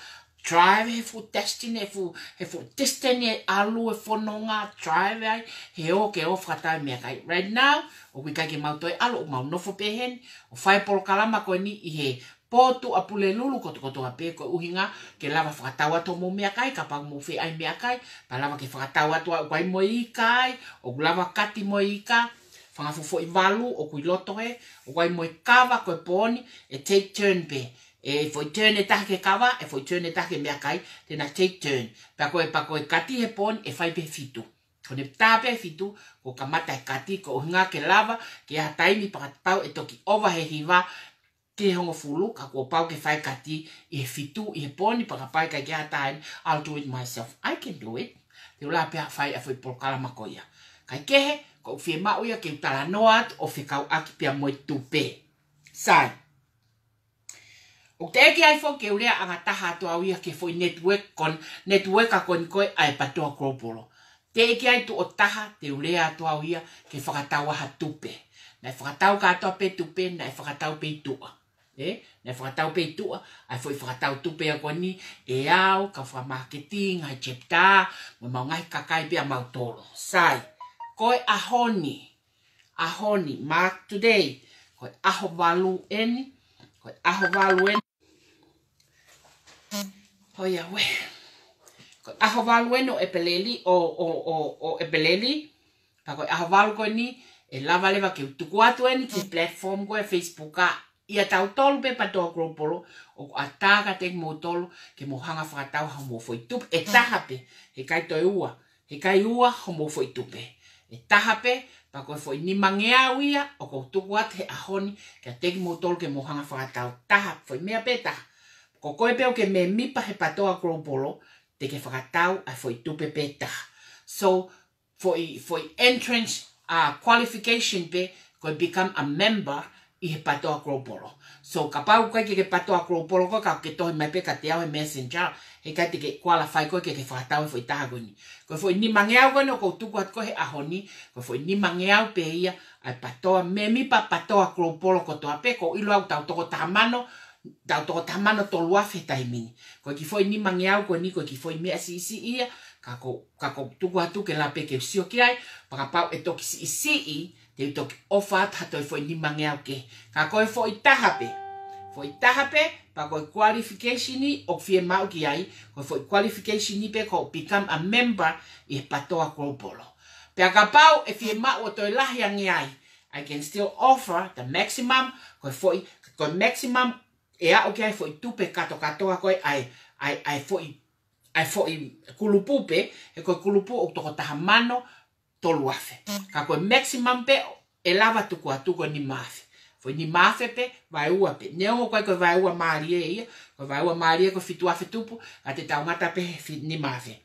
Drive he fuʻu destiny, he fuʻu, he fuʻu destiny ʻe ʻalu e fononga, drive ai, he ʻoku ke ʻo fakatau e meʻakai. Right now, ʻoku ʻikai ke mau toe ʻalu, ʻoku mau nofo pē heni ʻo fai e polokalama ko eni ʻi he pō Tuʻapulelulu kotokotoa pē, ko e ʻuhinga ke lava fakatau atu hoʻomou meʻakai, kapau ʻoku mou fie ʻai meʻakai, pea lava ke fakatau atu ʻa e ʻoku ʻi ai mo e ika ai, ʻoku lava kati mo e ika, fanga fuʻu foʻi valu ʻoku ʻi loto hē, ʻoku ʻi ai mo e kava ko e pō ni, ʻe take turn pē. ʻE foʻi turn ʻe taha ki he kava, ʻe foʻi turn ʻe taha ki he meʻakai, te na take turn. Pea ko e, pea ko e kati he pō ni, ʻe fai pē he fitu. Ko ʻene tā pē he fitu, kuo kamata e kati, ko e ʻuhinga ke lava, ke ʻi ai ha taimi pea kapau ʻe toki ʻova he hiva ki he hongofulu, ka kuo pau ke fai e kati ʻi he fitu, ʻi he pō ni, pea kapau ʻe ʻikai ke ʻi ai ha taha heni, I'll do it myself. I can do it. Te u lava pē ʻo fai ʻa e foʻi polokalama ko ia. Kae kehe, ʻoku ou fiemaʻu ia ke u talanoa atu ʻo fekauʻaki pea mo e tupe. Sai. ʻOku teʻeki ai foki ke u lea ʻangataha atu au ia ki he foʻi network ko eni, network ko eni ko ē ʻa e Patoa Global. Teʻeki ai tuʻo taha te u lea atu au ia ke fakatau ai ha tupe. Naʻe fakatau kātoa pē tupe, naʻe fakatau pē ʻi tuʻa. Ē? Naʻe fakatau pē ʻi tuʻa, ʻa e foʻi fakatau tupe ia ko eni, ʻe au, kau fakamāketi, ngaahi chapter, mo ʻemau ngaahi kakai pē ʻa mautolu. Sai, ko e ʻaho ni, ʻaho ni, mark today. Ko e ʻaho valu eni, ko e ʻaho valu eni. Hoi a we. Ko e ʻaho valu eni ʻo ʻEpeleli, ʻo, ʻo, ʻo, ʻo ʻEpeleli. Pea ko e ʻaho valu ko eni, ʻe lava leva ke u tuku atu eni ki he platform ko e Facebook ʻa ia tautolu pē PATOA Global, ʻoku ʻatā kiate kimoutolu ke mou hanga fakatau haʻamou foʻi tupe ʻe taha pē, heʻikai toe ua, heʻikai ua hoʻomou foʻi tupe. ʻE taha pē, pea ko e foʻi nimangeau ia ʻoku ou tuku atu he ʻaho ni kiate kimoutolu ke mou hanga fakatau, taha, foʻi meʻa pē taha. Ko koe pē ʻoku ke mēmipa he PATOA Global, te ke fakatau ʻa e foʻi tupe pē taha. So, foʻi, foʻi entrance, uh, qualification pē, ko e become a member ʻi he PATOA Global. So, kapau ʻoku ʻikai ke ke PATOA Global koe, ka ke tohi mai pē kiate au he Messenger, heʻikai te ke qualify koe ke ke fakatau e foʻi taha ko eni. Ko e foʻi nimangeau ko eni ʻoku ou tuku atu ko ē he ʻaho ni, ko e foʻi nimangeau pē ia ʻa e PATOA, mēmipa PATOA Global kotoa pē, ʻoku ou ʻilo au tau toko taha mano, tau toko taha mano tolu afe he taimi ni. Ko e kiʻi foʻi nimangeau ko eni, ko e kiʻi foʻi meʻa siʻisiʻi ia, ka ʻoku, ka ʻoku ou tuku atu ke lava pē ke u sio ki ai, pea kapau ʻe toki siʻisiʻi, te u toki ʻofa atu ha toe foʻi nimangeau kehe. Ka ko e foʻi taha pē, foʻi taha pē, pea ko e qualification ʻoku fiemaʻu ki ai, ko e foʻi qualification pē ko e become a member ʻi he PATOA Global. Pea kapau ʻe fiemaʻu ʻo toe lahi ange ai, I can still offer the maximum, ko e foʻi, ko e maximum ʻe aʻu ki ai e foʻi tupe katokatoa ko ē ʻa e, ʻa e, ʻa e foʻi, ʻa e foʻi kulupu pē, he ko e kulupu ʻoku toko taha mano tolu afe. Ka ko e maximum pē ʻe lava tuku atu ko e nima afe. Foʻi nima afe pē, vaeua pē. Neongo ko e ko e vaeua mālie ia, ko e vaeua mālie ko e fitu afe tupu, ka te tau ngata pē he fi-, nima afe.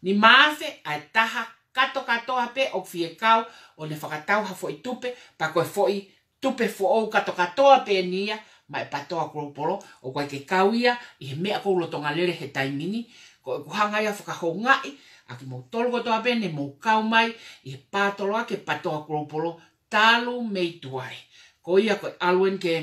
Nima afe ʻa e taha katokatoa pē ʻoku fie kau ʻo ne fakatau ha foʻi tupe, pea ko e foʻi tupe foʻou katokatoa pē eni ia maʻa e PATOA Global, ʻoku ʻikai ke kau ia ʻi he meʻa ʻoku ou lolotonga lele he taimi ni, ko ʻeku hanga ia ʻo fakahoungaʻi ʻa kimoutolu kotoa pē ne mou kau mai ʻi he pātoloaki e PATOA Global talu mei tuai. Ko ia ko e ʻalu eni ki he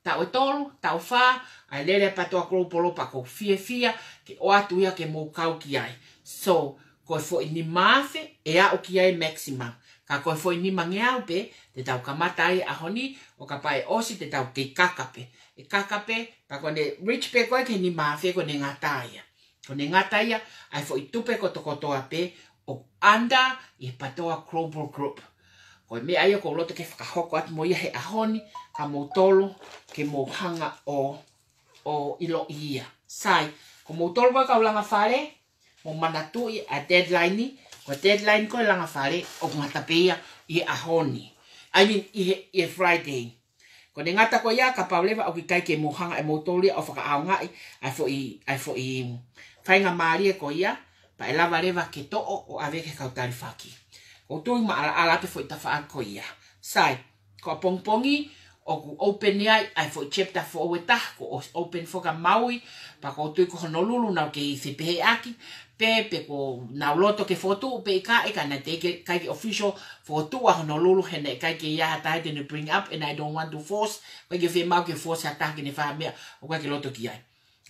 taʻu ʻe tolu, taʻu fā, ʻa e lele e PATOA Global pea ʻoku ou fiefia ke ʻoatu ia ke mou kau ki ai. So, ko e foʻi nima afe ʻe aʻu ki ai e maximum. Ka ko e foʻi nimangeau pē, te tau kamata ai he ʻaho ni, ʻo kapau ʻe ʻosi te tau kei kaka pē. ʻE kaka pē, pea ko ʻene reach pē ko ē ki he nima afe ko ʻene ngata ia. Ko ʻene ngata ia ʻa e foʻi tupe kotokotoa pē ʻoku under ʻi he PATOA Global Group. Ko e meʻa ia ʻoku ou loto ke fakahoko atu mo ia he ʻaho ni, ka moutolu ke mou hanga ʻo, ʻo ʻiloʻi ia. Sai, ko moutolu ko ē kau langa fale, mou manatuʻi ʻa e deadline ni, ko e deadline ko ē langa fale ʻoku ngata pē ia ʻi he ʻaho ni. I mean, ʻi he, ʻi he Friday. Ko ʻene ngata ko ia, kapau leva ʻoku ʻikai ke mou hanga ʻe moutolu ia ʻo fakaʻaongaʻi ʻa e foʻi, ʻa e foʻi faingamālie ko ia, pea ʻe lava leva ke toʻo ʻo ʻave ki he kau talifaki. ʻOku ou tui maʻalaʻala atu e foʻi tafaʻaki ko ia. Sai, ko ʻapongipongi, ʻoku open ai ʻa e foʻi chapter foʻou ʻe taha, kuo ʻosi open foki ʻa Maui, pea ʻoku ou tui ko Honolulu naʻa nau kei fepehēʻaki, pe, pe kuo nau loto ke fokotuʻu pe ʻikai, ka naʻe teʻeki ke, ʻikai ke official fokotuʻu ʻa Honolulu he naʻe ʻikai ke ʻi ai ha taha te ne bring up, and I don't want to force, ʻikai ke fiemaʻu ke force ha taha ke ne fai ha meʻa ʻoku ʻikai ke loto ki ai.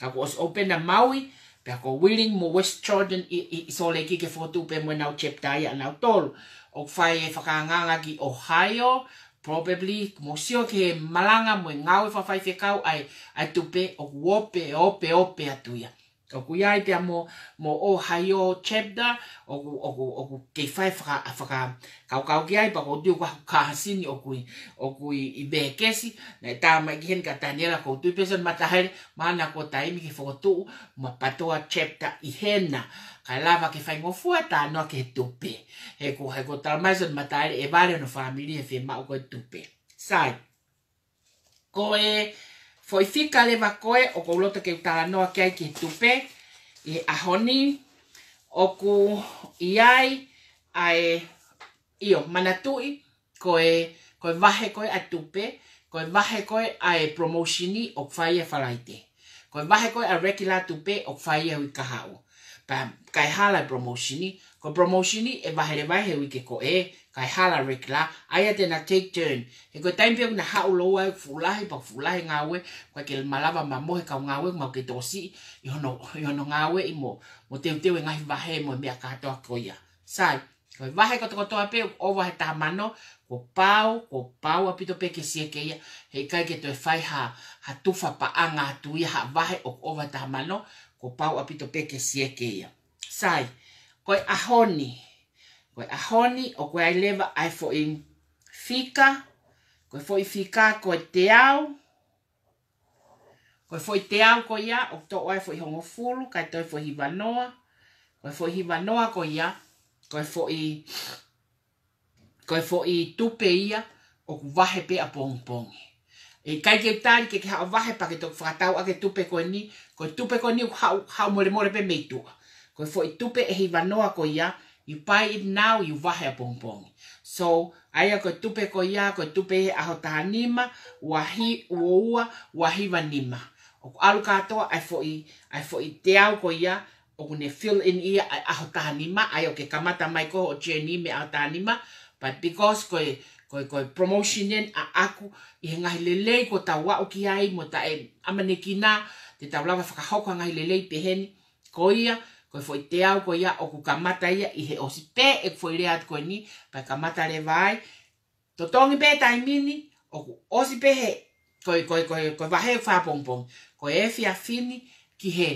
Ka kuo ʻosi open ʻa Maui, pea ko Wheeling mo West Jordan ʻi, ʻi, ʻi Salt Lake ke fokotuʻu pē mo ʻenau chapter ia ʻanautolu. ʻOku fai e fakaangaanga ki Ohio, probably, mou sio ki he malanga mo e ngāue fakafaifekau ʻa e, ʻa e tupe, ʻoku ope, ope, ope atu ia. ʻOku ʻi ai pea mo, mo Ohio chapter, ʻoku, ʻoku, ʻoku kei fai faka-, fakakaukau ki ai, pea ʻoku ou tui ko haku kāsini ʻoku ʻi, ʻoku ʻi, ʻi Vekesi, naʻe tā mai ki heni kia Taniela, ʻoku ou tui pē Sione Mataele, mahalo ko e taimi ke fokotuʻu, mo e PATOA chapter ʻi hena, kae lava ke faingofua e talanoa ki he tupe. He ko, he ko e talamai ʻe Sione Mataele, ʻe vale hono fāmili he fiemaʻu ko e tupe. Sai. Ko e foʻi fika leva ko ē ʻoku ou loto ke u talanoa ki ai ki he tupe ʻi he ʻaho ni, ʻoku ʻi ai ʻa e, ʻio, manatuʻi, ko e, ko e vahe ko ē ʻa e tupe, ko e vahe ko ē ʻa e promotion ʻoku fai ia he Falaite. Ko e vahe ko ē ʻa e regular tupe ʻoku fai ia he uike kahaʻu. Pea kae hala e promotion, ko e promotion ʻe vahe leva he uike ko ē, kae hala e regular, ʻa ia te na take turn. He ko e taimi pē ʻoku na haʻu lōua ʻoku fuʻu lahi, pea fuʻu lahi e ngāue, ʻoku ʻikai ke malava mamohe e kau ngāue, mau kei tokosiʻi ʻi hono, ʻi hono ngāueʻi mo, mo teuteu e ngaahi vahe mo e meʻa kātoa ko ia. Sai, Ko e vahe kotokotoa pē ʻoku ova he taha mano, kuo pau, kuo pau ʻaupito pē ke sieke ia, he ʻikai ke toe fai ha, ha tufa paʻanga atu ia ha vahe ʻoku ova he taha mano, kuo pau ʻaupito pē ke sieke ia. Sai, ko e ʻaho ni, ko e ʻaho ni ʻoku ʻi ai leva ʻa e foʻi fika, ko e foʻi fika ko e teau, ko e foʻi teau ko ia, ʻoku toʻo ai foʻi hongofulu, kae toe foʻi hivanoa, ko e foʻi hivanoa ko ia, ko e foʻi, ko e foʻi tupe ia, ʻoku vahe pē ʻapongipongi. ʻE ʻikai ke u tali ke ke haʻu ʻo vahe pea ke toki fakatau ʻaki e tupe ko eni, ko e tupe ko eni ʻoku haʻu, haʻu molemole pē mei tuʻa. Ko e foʻi tupe ʻe hivanoa ko ia, you buy it now, you vahe ʻapongipongi. So, ʻa ia ko e tupe ko ia, ko e tupe he ʻaho taha nima, ua hi-, ua ua, ua hiva nima. ʻOku ʻalu kātoa ʻa e foʻi, ʻa e foʻi teau ko ia, ʻoku ne fill in ia ʻa e ʻaho taha nima, ʻa ia ʻoku ke kamata mai ko hoʻo journey mei he ʻaho taha nima, but because ko e, ko e, ko e promotion eni ʻaʻaku ʻi he ngaahi lelei kuo tau aʻu ki ai mo taʻeʻamanekina, te tau lava fakahoko ha ngaahi lelei peheni, ko ia, ko e foʻi teau ko ia ʻoku kamata ia ʻi he ʻosi pē ʻeku foʻi lea atu ko eni, pea kamata leva ai, totongi pē taimi ni, ʻoku ʻosi pē he, ko e, ko e, ko e, ko e vahe fā ʻapongipongi, ko e efiafi ni ki he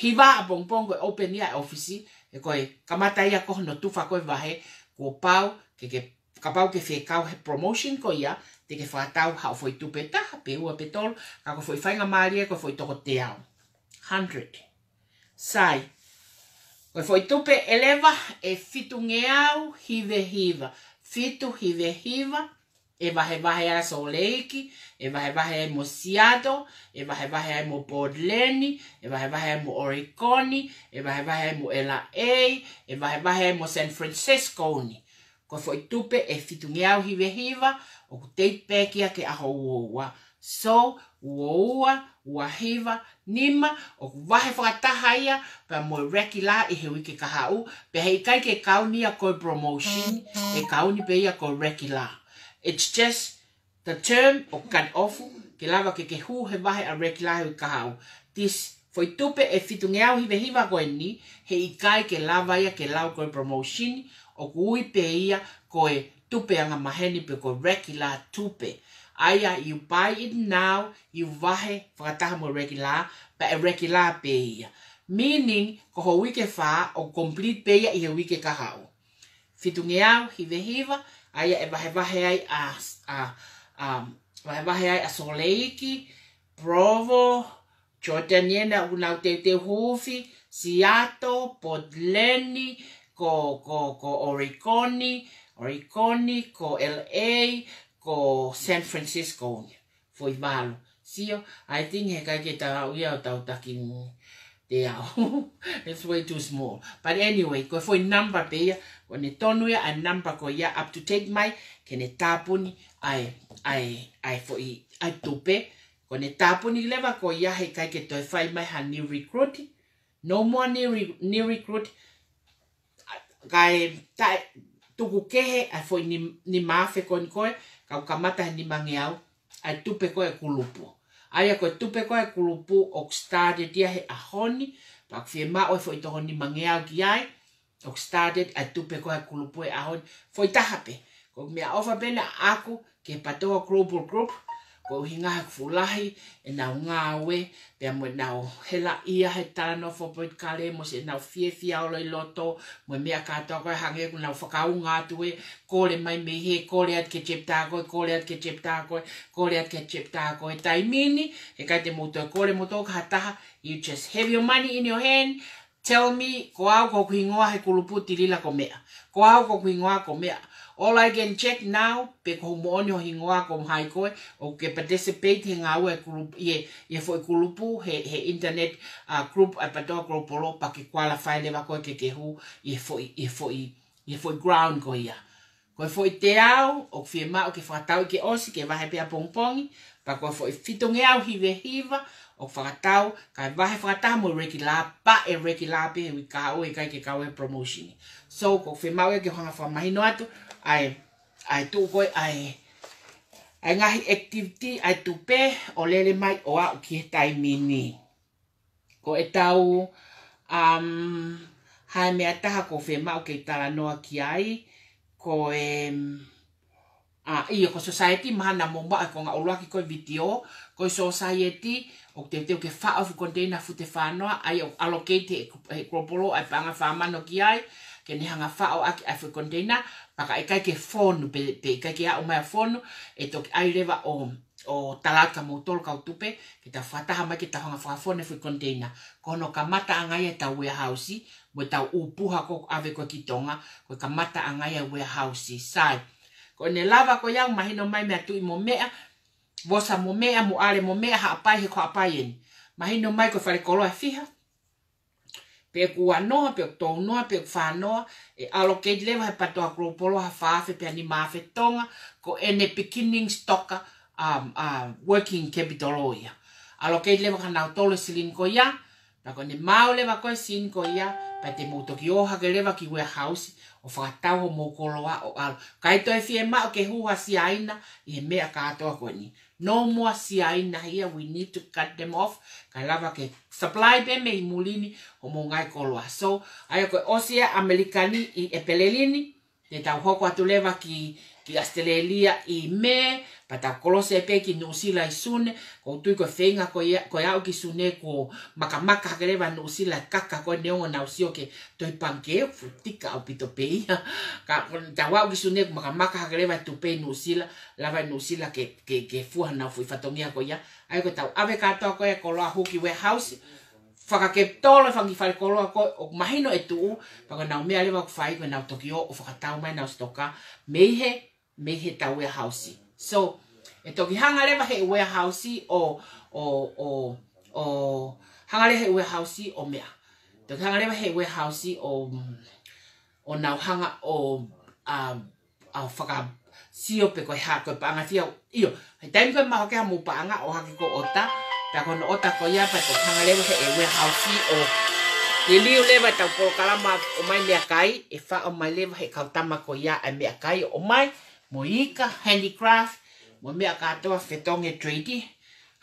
hiva ʻapongipongi ko e open ia e ʻōfisi, he ko e kamata ia ko hono tufa ko e vahe, kuo pau, ke, ke, kapau ke fekau he promotion ko ia, te ke fakatau haʻo foʻi tupe taha, pe ua pe tolu, ka ko e foʻi faingamālie ko e foʻi toko teau. Hundred. Sai. Ko e foʻi tupe ʻe leva ʻe fitungeau hivehiva. Fitu hivehiva, ʻe vahevahe ai Salt Lake, ʻe vahevahe ai mo Seattle, ʻe vahevahe ai mo Portland, ʻe vahevahe ai mo Oregon, ʻe vahevahe ai mo L A, ʻe vahevahe ai mo San Francisco ni. Ko e foʻi tupe ʻe fitungeau hivehiva, ʻoku date pē ia ki he ʻaho ua ua. So, ua ua, ua hiva, nima, ʻoku vahe fakataha ia, pea mo e regular ʻi he uike kahaʻu, pea he ʻikai ke kauni ia ko e promotion, ʻe kauni pē ia ko e regular. It's just the term ʻo cut off, ke lava ke ke hū he vahe ʻa e regular he uike kahaʻu. This foʻi tupe ʻe fitungeau hivehiva ko eni, he ʻikai ke lava ia ke lau ko e promotion, ʻoku ui pē ia ko e tupe angamaheni pe ko e regular tupe. ʻA ia, you buy it now, you vahe fakataha mo e regular, pea ʻe regular pē ia. Meaning, ko ho uike fā, ʻoku complete pē ia ʻi he uike kahaʻu. Fitungeau hivehiva, ʻa ia ʻe vahevahe ai ʻa, ʻa, ʻa, vahevahe ai ʻa Salt Lake, Provo, Jordan ena ʻoku nau teuteu huufi, Seattle, Portland, ko, ko, ko Oregon, Oregon, ko L A, ko San Francisco. Foʻi valu. Sio, I think he ʻikai ke tau ia ʻo tau taki teau. It's way too small. But anyway, ko e foʻi number pē ia, ko ʻene tonu ia ʻa e number ko ia up to date mai, ke ne tāpuni ʻa e, ʻa e, ʻa e foʻi, ʻa e tupe. Ko ʻene tāpuni leva ko ia he ʻikai ke toe fai mai ha new recruit. No more new re-, new recruit. Kae taʻe tuku kehe ʻa e foʻi nim-, nima afe ko eni ko ē, ka ʻoku kamata he nimangeau, ʻa e tupe ko ē ʻa e kulupu. ʻA ia ko e tupe ko ē ʻa e kulupu ʻoku started ia he ʻaho ni, pea ʻoku fiemaʻu e foʻi toko nimangeau ki ai, ʻoku started ʻa e tupe ko ē ʻa e kulupu he ʻaho ni, foʻi taha pē. Ko e meʻaʻofa pē ena ʻaʻaku ki he Patoa Global Group, ko e ʻuhinga he ʻoku fuʻu lahi ʻenau ngāue, pea mo ʻenau helaʻia he talanoa fo poit kale, mo siʻenau fiefia ʻolo ʻi loto, mo e meʻa kātoa ko ē hangē ʻoku nau fakaunga atu ē, kole mai mei hē, kole atu ki he chapter ko ē, kole atu ki he chapter ko ē, kole atu ki he chapter ko ē. Taimi ni, he ʻikai te mou toe kole moutolu ki ha taha, you just have your money in your hand, tell me, ko au ko hoku hingoa he kulupu Tilila ko meʻa. Ko au ko hoku hingoa ko meʻa. All I can check now, pe ko hoʻo moʻoni ho hingoa ko hai koe, ʻoku ke participate he ngāue ʻa e kulupu, ʻi he, ʻi he foʻi kulupu, he, he internet, uh, group ʻa e Patoa Global, pea ke qualify leva koe ke ke hū ʻi he foʻi, ʻi he foʻi, ʻi he foʻi ground ko ia. Ko e foʻi teau, ʻoku fiemaʻu ke fakatau ʻi he ʻosi, ke vahe pē ʻapongipongi, pea ko e foʻi fitungeau hivehiva, ʻoku fakatau, kae vahe fakataha mo e regular, pea ʻe regular pē he uike kahaʻu, ʻe ʻikai ke kau he promotion. So, ʻoku fiemaʻu ia ke u hanga fakamahino atu, ʻa e, ʻa e tuʻu ko ē, ʻa e, ʻa e ngaahi activity, ʻa e tupe, ʻo lele mai ʻo aʻu ki he taimi ni. Ko ʻetau, um, Haʻi meʻa taha ʻoku ou fiemaʻu ke talanoa ki ai, ko e, ʻa, ʻio, ko e society mahalo naʻa mou maʻu e konga ʻuluaki ko e vitiō, ko e society ʻoku teuteu ke faʻo e foʻi container fute fānoa, ʻa ia ʻoku allocate ʻe he, ʻe he Global ʻa e paʻanga fā mano ki ai, ke ne hanga faʻo ʻaki ʻa e foʻi container, pea ka ʻikai ke fonu pe, pe ʻikai ke aʻu mai ʻo fonu, ʻe toki ʻai leva ʻo ʻo tala atu kia moutolu kau tupe, ke tau fakataha mai ke tau hanga fakafonu e foʻi container. Ko hono kamataʻanga ia ʻetau warehouse, mo ʻetau ʻū puha ko ē ʻoku ʻave ko ē ki Tonga, ko e kamataʻanga ia e warehouse. Sai. Ko ʻene lava ko ia ʻoku mahino mai meia Tuʻi mo meʻa, Vosa mo meʻa, mo ʻAle mo meʻa, Haʻapai, he ko Haʻapai eni. Mahino mai ko e fale koloa ʻe fiha, pe ʻoku ua noa, pe ʻoku tolu noa, pe ʻoku fā noa, ʻe allocate leva ʻe he PTOA Global ha fā afe pe ʻa e nima afe Tonga, ko ʻene beginning stock, um, uh, working capital ʻo ia. Allocate leva kia nautolu e silini ko ia, pea ko ʻene maʻu leva ko ē e silini ko ia, pea te mou toki ō hake leva ki warehouse, ʻo fakatau homou koloa ʻo ʻalu. ʻIkai toe fiemaʻu ke hū ha Siaina ʻi he meʻa kātoa ko eni. No more Siaina here, we need to cut them off. Kae lava ke supply pē mei muli ni homou ngaahi koloa. So, ʻa ia ko e ʻosi ʻa ʻAmelika ni ʻi ʻEpeleli ni, te tau hoko atu leva ki, ki ʻAositelēlia ʻi Mē, pea tau kolosi pē ki Nuʻusila ʻi Sune, ʻoku ou tui ko e feinga ko ia, ko e aʻu ki Sune kuo makamaka hake leva Nuʻusila e kaka ko ē neongo naʻa nau sio ki he tohi Pangikē, fuʻu tika ʻaupito pē ia. Ka, ko ʻetau aʻu ki Sune kuo makamaka hake leva e tupe ʻi Nuʻusila, lava ʻe Nuʻusila ke, ke, ke fua honau foʻi fatongia ko ia. ʻA ia ko ʻetau ʻave kātoa ko ē e koloa hū ki warehouse, fakakepitolo e fanga kiʻi fale koloa ko ē ʻoku mahino ʻe tuʻu, pea ko ʻenau meʻa leva ʻoku fai ko ʻenau toki ō ʻo fakatau mai ʻenau sitoka, mei he, mei heʻetau warehouse. So, ʻe toki hanga leva ʻe he warehouse ʻo, ʻo, ʻo, ʻo, hanga leva ʻe he warehouse ʻo meʻa. Toki hanga leva ʻe he warehouse ʻo, ʻo nau hanga ʻo, um, ʻo fakasio pe ko e hā, ko e paʻanga fiha, ʻio, he taimi ko ē ʻe maʻu hake haʻamou paʻanga ʻo hake ko ʻota, pea ko hono ʻota ko ia pea toki hanga leva ʻe he warehouse ʻo liliu leva ʻetau polokalama ʻomai meʻakai, ʻe faʻo mai leva ʻe he kau tama ko ia e meʻakai ʻo ʻomai, mo e ika, handicraft, mo e meʻa kātoa fetongi e trade,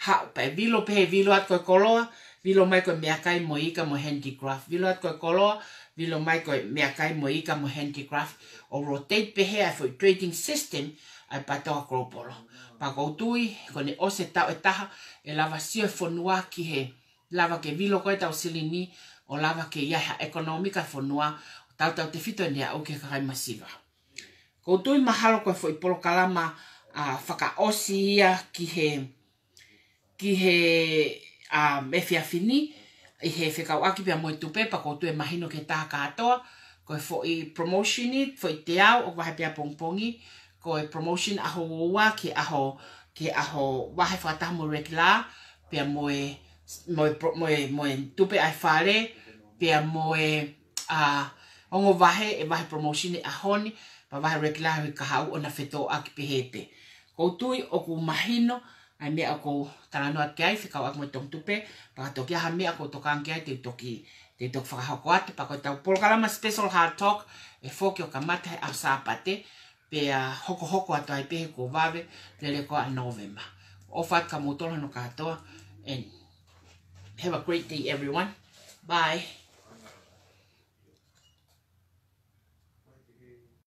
haʻu pē, vilo pē, vilo atu ko e koloa, vilo mai ko e meʻakai mo e ika mo e handicraft, vilo atu ko e koloa, vilo mai ko e meʻakai mo e ika mo e handicraft, ʻo rotate pē ʻa e foʻi trading system ʻa e PTOA Global. Pea ʻoku ou tui, ko ʻene ʻosi e taʻu ʻe taha, ʻe lava sio e fonua ki he, lava ke vilo ko ē ʻetau silini, ʻo lava ke ʻi ai ha ʻekonōmika e fonua, ʻo tautautefito ʻene aʻu ki he kakai masiva. ʻOku ou tui mahalo ko e foʻi polokalama, ʻa, fakaʻosi ia ki he, ki he, ʻa, efiafi ni, ʻi he fekauʻaki pea mo e tupe, pea ʻoku ou tui ʻe mahino ki he taha kātoa, ko e foʻi promotion ni, foʻi teau ʻoku vahe pē ʻapongipongi, ko e promotion ʻaho ua ki he ʻaho, ki he ʻaho vahe fakataha mo e regular, pea mo e, mo e pro-, mo e, mo e tupe ʻa e fale, pea mo e, ʻa, ongo vahe, ʻe vahe promotion ʻi he ʻaho ni, pea vahe regular he kahaʻu ʻo na fetōʻaki pehē pē. ʻOku ou tui ʻoku mahino ʻa e meʻa ʻoku ou talanoa ki ai, fekauʻaki mo e Tongi Tupe, pea ka toki ʻi ai ha meʻa ʻoku ou tokanga ki ai, te u toki, te u toki fakahoko atu, pea ko ʻetau polokalama special Hard Talk, ʻe foki ʻo kamata he ʻaho Sāpate, pea hokohoko atu ai pē he kuo vave, lele ko ē ʻa Nōvema. ʻOfa atu kia moutolu hono kātoa, and have a great day, everyone. Bye.